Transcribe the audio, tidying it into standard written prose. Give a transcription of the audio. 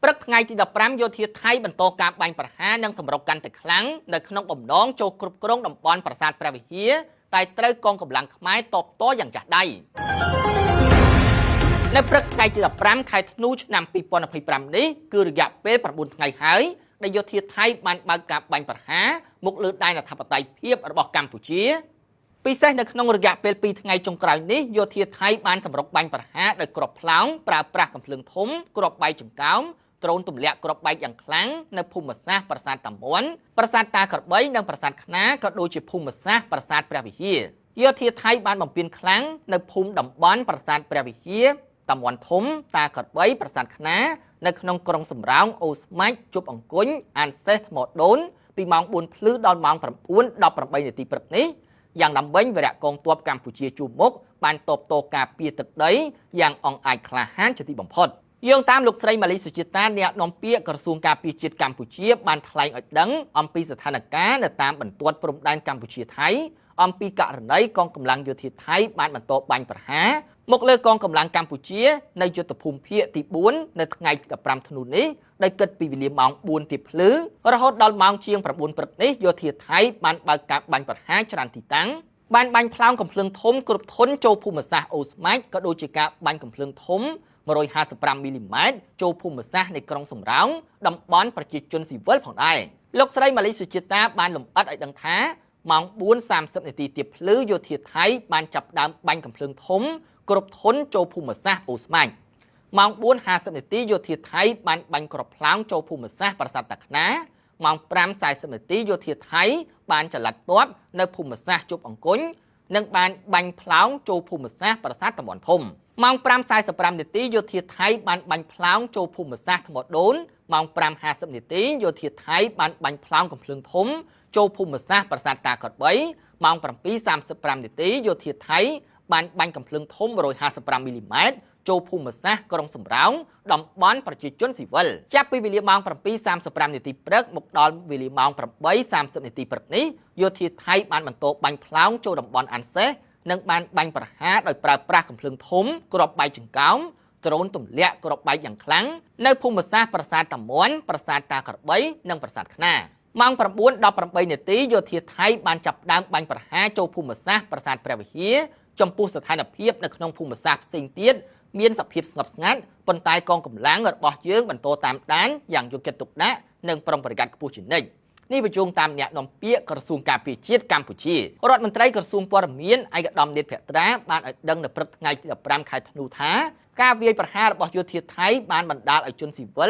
ព្រឹកថ្ងៃទី15យោធាថៃបន្តការបាញ់ប្រហារនិងសម្រុកកាន់តែខ្លាំងនៅក្នុងបំណងចូលគ្រប់គ្រងតំបន់ប្រាសាទព្រះវិហារតែត្រូវកងកម្លាំងខ្មែរតបតយ៉ាងចាស់ដៃនៅព្រឹកថ្ងៃទី15ខែធ្នូឆ្នាំ2025នេះគឺរយៈពេល9ថ្ងៃហើយដែលយោធាថៃបានបើកការបាញ់ប្រហារមកលើដែនអធិបតេយ្យភាពរបស់កម្ពុជាពិសេសនៅក្នុងរយៈពេល2ថ្ងៃចុងក្រោយនេះយោធាថៃបានសម្រុកបាញ់ប្រហារដោយគ្រាប់ផ្លោងប្រើប្រាស់កាំភ្លើងធំគ្រាប់បែកចង្កោមដ្រូនទម្លាក់គ្រាប់បែកយ៉ាងខ្លាំងនៅភូមិសាស្ត្រប្រាសាទតាមាន់ប្រាសាទតាក្របីនិងប្រាសាទខ្នាក៏ដូចជាភូមិសាស្ត្រប្រាសាទព្រះវិហារយោធាថៃបានបំពេញខ្លាំងនៅភូមិតំបន់ប្រាសាទព្រះវិហារតាមាន់ធំតាក្របីប្រាសាទខ្នានៅក្នុងក្រុងសំរោងអូស្មាច់ជប់អង្គញ់អានសេះថ្មដូនពីម៉ោង4ភ្លឺដល់ម៉ោង9:18នាទីព្រឹកនេះយ៉ាងណាមិញវរៈកងទ័ពកម្ពុជាជួមុខបានតបតការពារទឹកដីយ៉ាងអង្អាចក្លាហានជាទីបំផុតយោងតាមលោកស្រីម៉ាលីសុជាតាអ្នកនាំពាក្យក្រសួងការពារជាតិកម្ពុជាបានថ្លែងឲ្យដឹងអំពីស្ថានភាពនៅតាមបន្ទាត់ព្រំដែនកម្ពុជាថៃអំពីករណីកងកម្លាំងយោធាថៃបានបន្តបាញ់ប្រហារមកលើកងកម្លាំងកម្ពុជានៅយុទ្ធភូមិភាគទី4នៅថ្ងៃទី15ធ្នូនេះដោយគិតពីវេលាម៉ោង4ទៀបភ្លឺរហូតដល់ម៉ោងជាង9ព្រឹកនេះយោធាថៃបានបើកការបាញ់ប្រហារច្រើនទីតាំងបានបាញ់ផ្លោងកំភ្លើងធំគ្រប់ធន់ចូលភូមិសាស្ត្រអូស្មាច់ក៏ដូចជាការបាញ់កំភ្លើងធំ155មីលីម៉ែត្រចូលភូមិសាស្ត្រនៃក្រុងសំរោងតំបន់ប្រជាជនស៊ីវិលផងដែរលោកស្រីម៉ាលីសុជាតាបានលម្អិតឲ្យដឹងថាម៉ោង4:30នាទីទៀបភ្លឺយោធាថៃបានចាប់ផ្ដើមបាញ់កំភ្លើងធំគ្រប់ធន់ចូលភូមិសាស្ត្រអូស្មាច់ម៉ោង4:50នាទីយោធាថៃបានបាញ់គ្រាប់ផ្លោងចូលភូមិសាស្ត្រប្រាសាទតាខ្នាម៉ោង5:40នាទីយោធាថៃបានចល័តទ័ពនៅភូមិសាស្ត្រជប់អង្គញ់និងបានបាញ់ផ្លោងចូលភូមិសាស្ត្រប្រាសាទតំបន់ធំម៉ោង5:45នាទីយោធាថៃបានបាញ់ផ្លោងចូលភូមិសាស្ត្រថ្មដូនម៉ោង5:50នាទីយោធាថៃបានបាញ់ផ្លោងកំភ្លើងធំចូលភូមិសាស្ត្រប្រាសាទតាក្របីម៉ោង7:35នាទីយោធាថៃបានបាញ់កំភ្លើងធំ155មីលីម៉ែត្រចូលភូមិសាស្ត្រក្រុងសំរោងតំបន់ប្រជាជនស៊ីវិលចាប់ពីវេលាម៉ោង7:35នាទីព្រឹកមកដល់វេលាម៉ោង8:30នាទីព្រឹកនេះយោធាថៃបានបន្តបាញ់ផ្លោងចូលតំបន់អានសេះនិងបានបាញ់ប្រហារដោយប្រើប្រាស់កំភ្លើងធំគ្រាប់បែកចង្កោមដ្រូនទម្លាក់គ្រាប់បែកយ៉ាងខ្លាំងនៅភូមិសាស្ត្រប្រាសាទតាមាន់ប្រាសាទតាក្របីនិងប្រាសាទខ្នាម៉ោង9:18នាទីយោធាថៃបានចាប់ផ្ដើមបាញ់ប្រហារចូលភូមិសាស្ត្រប្រាសាទព្រះវិហារចំពោះស្ថានភាពនៅក្នុងភូមិសាស្ត្រផ្សេងទៀតមានសភាពស្ងប់ស្ងាត់ប៉ុន្តែកងកម្លាំងរបស់យើងបន្តតាមដានយ៉ាងយកចិត្តទុកដាក់និងប្រុងប្រយ័ត្នខ្ពស់ជានិច្ចនេះបញ្ជូនតាមអ្នកនាំពាក្យក្រសួងការពារជាតិកម្ពុជារដ្ឋមន្ត្រីក្រសួងព័ត៌មានឯកឧត្តមនេតភត្រាបានឲ្យដឹងនៅព្រឹកថ្ងៃទី15ខែធ្នូថាការវាយប្រហាររបស់យោធាថៃបានបណ្ដាលឲ្យជនស៊ីវិល